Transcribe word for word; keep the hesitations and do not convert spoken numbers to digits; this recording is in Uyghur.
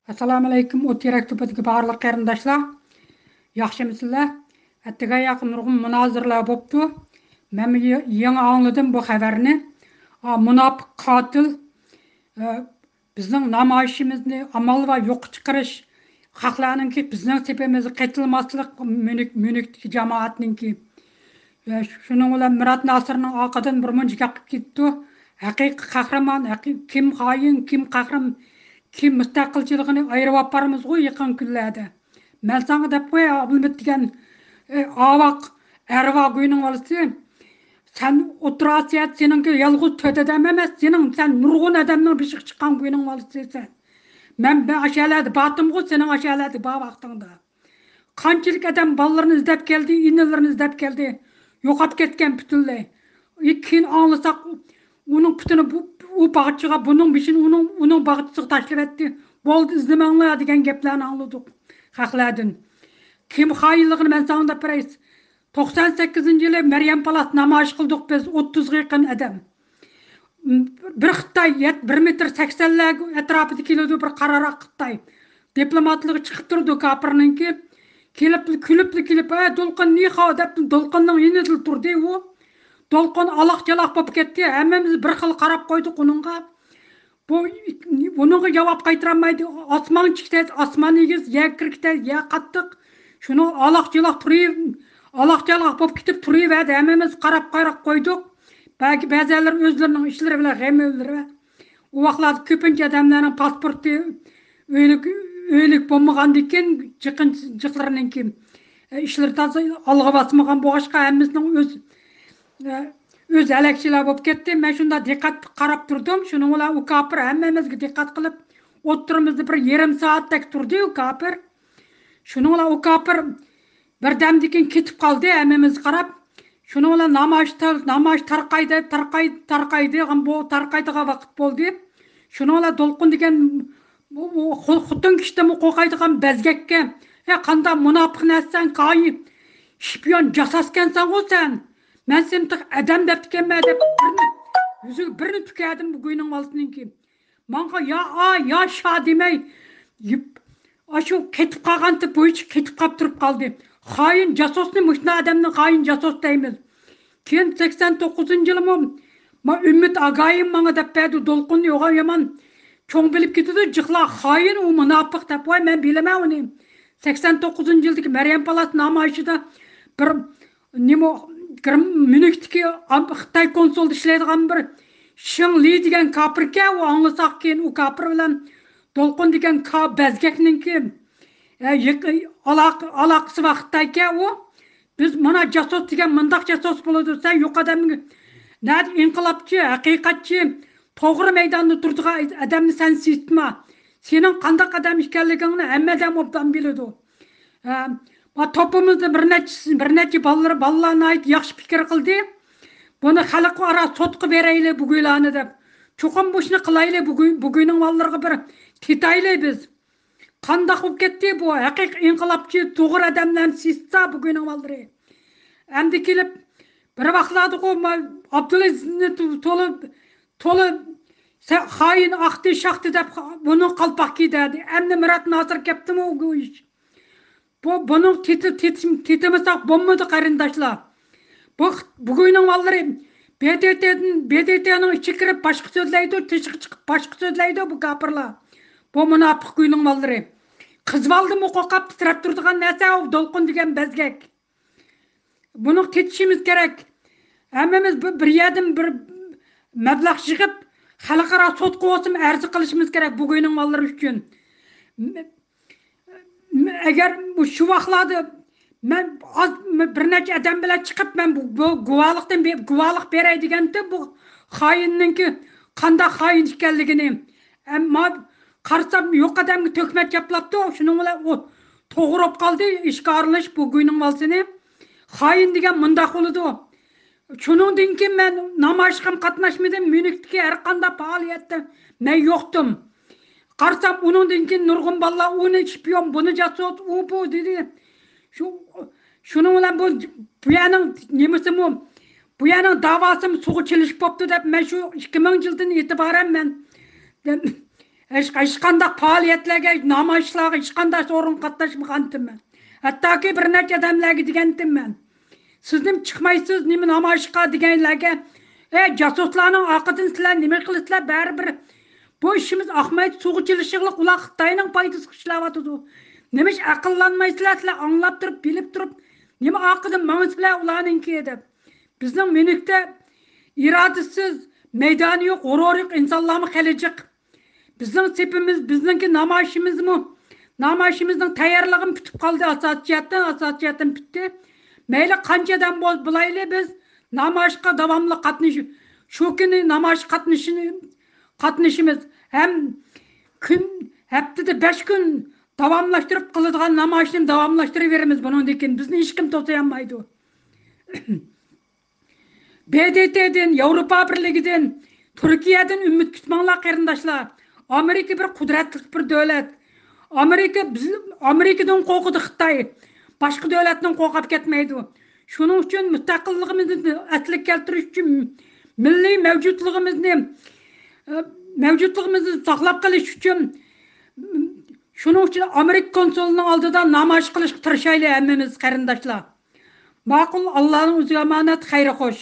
ئەسسالامۇئەلەيكۇم، ئوت يۈرەك تۈپىدىكى بارلىق قېرىنداشلار. ياخشىمۇسىلەر؟ ئەتىگەن ياقى نۇرغۇن مۇنازىرىلەر بوپتۇ. مەن يېڭى ئاڭلىدىم بۇ خەۋەرنى. ئا، مۇناپىق قاتىل، ئە، بىزنىڭ نامايىشىمىزنى ئامال بار يوققا چىقىرىش، خەقلەرنىڭكى بىزنىڭ سېپىمىزگە قېتىلماسلىق، مۈنۈك، مۈنۈكتىكى جامائەتنىڭكى. ئە، شۇنىڭ بىلەن مۇرات ناسىرنىڭ ئارقىدىن بىر مۇنچە گەپ قىلىپ كېتىپتۇ. ھەقىقىي قەھرىمان، ھەقىقىي، كىم خائىن، كىم قەھرىم-، كىم مۇستەقىلچىلىقىنى ئايرىۋاپارمىزغۇ يېقىن كۈنلەردە. مەن ساڭا دەپ قوياي، ئابلىمىت دېگەن، ئى، ئاۋاق، ئەرۋا گۇينىڭ بالىسى. سەن ئوتتۇرا ئاسىيادا سېنىڭكى يالغۇز تۆت ئادەم ئەمەس، سېنىڭ، سەن نۇرغۇن ئادەمنىڭ بېشىغا چىققان گۇينىڭ بالىسى سەن. مەن، مەن ئاشۇ يەرلەردە بارتىمغۇ، سېنىڭ ئاشۇ يەرلەردە بار ۋاقتىڭدا. قانچىلىك ئادەم بالىلىرىنى ئىزدەپ كەلدى، ئىنىلىرىنى ئىزدەپ كەلدى. يوقاپ كەتكەن پۈتۈنلەي. ئى، كېيىن ئاڭلىساق، ئۇنىڭ پۇتىنى بۇ، ئۇ باغچىغا، بۇنىڭ بېشىنى ئۇنىڭ، ئۇنىڭ باغچىسىغا تاشلىۋەتتى. بولدى، ئىزدىمەڭلار دېگەن گەپلەرنى ئاڭلىدۇق خەقلەردىن. كىم خائىنلىقىنى مەن ساڭا دەپ بېرەي. توقسان سەككىزىنچى يىلى مەريەم پالاس نامايىش قىلدۇق بىز، ئوتتۇزغا يېقىن ئادەم. بىر خىتاي يەت-، بىر مېتىر سەكسەنلەر ئەتراپىدا كېلىدۇ، بىر قارىراق خىتاي. دىپلوماتلىقى چىقىپ تۇرىدۇ كاپىرنىڭكى. كېلىپ، كۈلۈپلا كېلىپ، «ئە، دولقۇن، نىخاۋ» دەپ، دولقۇننىڭ يېنىدا تۇردى ئۇ. دولقۇن ئالاق-چالاق بولۇپ كەتتى. ھەممىمىز بىر خىل قاراپ قويدۇق ئۇنىڭغا. بۇ، بۇنىڭغا جاۋاب قايتۇرالمايدۇ. ئاسمان كىچىك، ئاسمان ئېگىز، يەر كىرىك، يەر قاتتىق. شۇنىڭ ئالاق-چالاق تۇرۇپ، ئالاق-چالاق بولۇپ كېتىپ تۇرۇۋەردى. ھەممىمىز قاراپ، قاراپ قويدۇق. بەزى، بەزىلەر ئۆزلىرىنىڭ ئىشلىرى بىلەن غەم ئۆلىدۇ. ئۇ ۋاقىتلاردا كۆپىنچە ئادەملەرنىڭ پاسپورتى ئۆيلۈك، ئۆيلۈك بولمىغاندىن كېيىن جىقىن-، جىقلىرىنىڭكى، ئە، ئىشلىرى تازا ئالغا باسمىغان بولغاچقا، ھەممىسىنىڭ ئۆز، ئە، ئۆز ھەلەكچىلەر بولۇپ كەتتى. مەن شۇنداق دىققەت قاراپ تۇردۇم. شۇنىڭ بىلەن ئۇ كاپىر ھەممىمىزگە دىققەت قىلىپ، ئوتتۇرىمىزدا بىر يېرىم سائەتتەك تۇردى ئۇ كاپىر. شۇنىڭ بىلەن ئۇ كاپىر بىردەمدىن كېيىن كېتىپ قالدى، ھەممىمىزگە قاراپ. شۇنىڭ بىلەن نامايىش تار-، نامايىش تارقايدى، تارقاي-، تارقايدىغان بۇ، تارقايدىغان ۋاقىت بولدى. شۇنىڭ بىلەن دولقۇن دېگەن بۇ، بۇ خو-، خوتۇن كىشىدىنمۇ قورقايدىغان بەزگەككە، «ھە، قانداق مۇناپىق نەرسەن، خائىن، شپىيون، جاسۇسكەنسەنغۇ سەن. مەن سېنى تېخى ئادەم دەپتىكەنمەن» دەپ، بىرنى، يۈزىگە بىرنى تۈكەردىم بۇ گۇينىڭ بالىسىنىڭكى. ماڭا يا ئا، يا شا دېمەي، يىپ-، ئاشۇ قېتىپ قالغانتى بويىچە قېتىپ قاپ تۇرۇپ قالدى. خائىن جاسۇسنى مۇشۇنداق ئادەمنى خائىن جاسۇس دەيمىز. كېيىن سەكسەن توققۇزىنچى يىلىمۇ ما ئۈمىد ئاگايىم ماڭا دەپ بەردى، دولقۇننى يوغان يامان چوڭ بىلىپ كېتىدۇ، جىقلار خائىن، ئۇ مۇناپىق دەپ، ۋاي، مەن بىلىمەن ئۇنى. سەكسەن توققۇزىنچى يىلدىكى مەريەم پالاس نامايىشىدا بىر نېمە، گىرم-، ميۇنختىكى ئام-، خىتاي كونسۇلدا ئىشلەيدىغان بىر شېڭ لى دېگەن كاپىركەن، ئۇ ئاڭلىساق كېيىن ئۇ كاپىر بىلەن دولقۇن دېگەن كا-، بەزگەكنىڭكى، ئە، يېقى-، ئالاقە-، ئالاقىسى بار خىتايكەن ئۇ. بىز مانا جاسۇس دېگەن مۇنداق جاسۇس بولىدۇ، سەن يوق ئادەمگە نەدە ئىنقىلابچى، ھەقىقەتچى، توغرا مەيداندا تۇرىدىغان ئادەمنى سەن سېتىتما. سېنىڭ قانداق ئادەم ئىكەنلىكىڭنى ھەممە ئادەم ئوبدان بىلىدۇ. ھە، ما توپىمىزدا بىر نەچچە، بىر نەچچە بالىلار، بالىلار ناھايىتى ياخشى پىكىر قىلدى. بۇنى خەلقئارا سوتقا بېرەيلى بۇ گۇيلارنى دەپ. چوقۇم مۇشۇنى قىلايلى، بۇ گۇي-، بۇ گۇينىڭ بالىلىرىغا بىر تېتەيلى بىز. قانداق بولۇپ كەتتى بۇ؟ ھەقىقىي ئىنقىلابچى، توغرا ئادەملەرنى سېتىتسا بۈگۈننىڭ بالىلىرى. ئەمدى كېلىپ بىر ۋاقىتلاردىغۇ ما-، ئابدۇلئەزىزنى تو-، تولا، تولا سە-، خائىن ئاقتى، شاختى دەپ خا-، بۇنىڭ قالپاق كىيدەردى. ئەمدى مۇرات ناسىر كەپتىمۇ بۇ ئىش؟ بۇ، بۇنىڭ تېتى-، تېتىم-، تېتىمىساق بولمىدى، قېرىنداشلار. بۇ خىت-، بۈگۈننىڭ بالىلىرى ب د ت دىن، ب د ت نىڭ ئىچىگە كىرىپ باشقا سۆزلەيدۇ، تېشىغا چىقىپ باشقا سۆزلەيدۇ بۇ كاپىرلار. بۇ مۇناپىق گۇينىڭ بالىلىرى. قىز بالىدىنمۇ قورقۇپ تىترەپ تۇرىدىغان نەرسە ئۇ دولقۇن دېگەن بەزگەك. بۇنى تېتىشىمىز كېرەك. ھەممىمىز بىر، بىر يەردىن بىر مەبلەغ يىغىپ، خەلقئارا سوتقا بولسىمۇ ئەرز قىلىشىمىز كېرەك بۈگۈننىڭ بالىلىرى ئۈچۈن. ئەگەر شۇ ۋاقىتلاردا مەن ئاز، بىر نەچچە ئادەم بىلەن چىقىپ، مەن بۇ، بۇ گۇۋاھلىقتىن بې-، گۇۋاھلىق بېرەي دېگەنتىم، بۇ خائىننىڭكى قانداق خائىن ئىكەنلىكىنى. ئەمما قارىسام، يوق ئادەمگە تۆھمەت چاپلاپتۇ. شۇنىڭ بىلەن ئۇ توغرا بولۇپ قالدى، ئىشقا ئارىلىشىپ بۇ گۇينىڭ بالىسىنى. خائىن دېگەن مۇنداق بولىدۇ. شۇنىڭدىن كېيىن مەن نامايىشقا قاتناشمىدىم. ميۇنختىكى ھەر قانداق پائالىيەتتە مەن يوقتۇم. قارىسام، ئۇنىڭدىن كېيىن نۇرغۇن بالىلار ئۇنى شپىيون، بۇنى جاسۇس، ئۇ بۇ دېدى. شۇ، شۇنىڭ بىلەن بۇ، بۇ يەرنىڭ نېمىسىمۇ، بۇ يەرنىڭ داۋاسىمۇ سۇغا چىلىشىپ بوپتۇ دەپ، مەن شۇ ئىككى مىڭىنچى يىلدىن ئېتىبارەن مەن ھېچ، ھېچقانداق پائالىيەتلەرگە، نامايىشلارغا ھېچقانداق ئورۇنغا قاتناشمىغانتىمەن. ھەتتاكى بىر نەچچە ئادەملەرگە دېگەنتىمەن، سىز نېمە چىقمايسىز، نېمە نامايىشقا دېگەنلەرگە، ئەي جاسۇسلارنىڭ ئارقىدىن سىلەر نېمە قىلىسىلەر، بەرىبىر بۇ ئىشىمىز ئاقمايدۇ، سۇغا چىلىشىغلىق، ئۇلار خىتاينىڭ پايدىسىغا ئىشلەۋاتىدۇ. نېمىش ئەقىللانمايسىلەر، سىلەر ئاڭلاپ تۇرۇپ، بىلىپ تۇرۇپ، نېمە ئارقىدىن ماڭىسىلەر ئۇلارنىڭكى دەپ. بىزنىڭ مۈنۈكتە ئىرادىسىز، مەيدانى يوق، غۇرۇرى يوق ئىنسانلارمۇ خېلى جىق. بىزنىڭ سېپىمىز، بىزنىڭكى نامايىشىمىزمۇ، نامايىشىمىزنىڭ تەييارلىقىمۇ پۈتۈپ قالدى، ئاساسىي جەھەتتىن، ئاساسىي جەھەتتىن پۈتتى. مەيلى قانچە ئادەم بول-، بولايلى، بىز نامايىشقا داۋاملىق قاتنىشىپ، شۇ كۈنى نامايىش قاتنىشىنى، قاتنىشىمىز ھەم كۈن، ھەپتىدە بەش كۈن داۋاملاشتۇرۇپ قىلىدىغان نامايىشنى داۋاملاشتۇرۇۋېرىمىز. بۇنىڭدىن كېيىن بىزنى ھېچكىم توسىيالمايدۇ. ب د ت دىن، ياۋروپا بىرلىكىدىن، تۈركىيەدىن ئۈمىد كۈتمەڭلار، قېرىنداشلار. ئامېرىكا بىر قۇدرەتلىك بىر دۆلەت. ئامېرىكا، بىز، ئامېرىكىدىن قورقىدۇ خىتاي. باشقا دۆلەتتىن قورقۇپ كەتمەيدۇ. شۇنىڭ ئۈچۈن مۇستەقىللىقىمىزنى ئەسلىگە كەلتۈرۈش ئۈچۈن، مىللىي مەۋجۇتلۇقىمىزنى، ئە، مەۋجۇتلۇقىمىزنى ساقلاپ قېلىش ئۈچۈن، شۇنىڭ ئۈچۈن ئامېرىكا كونسۇلىنىڭ ئالدىدا نامايىش قىلىشقا تىرىشايلى ھەممىمىز، قېرىنداشلار. ماقۇل، ئاللانىڭ ئۆزىگە ئامانەت، خەير خوش.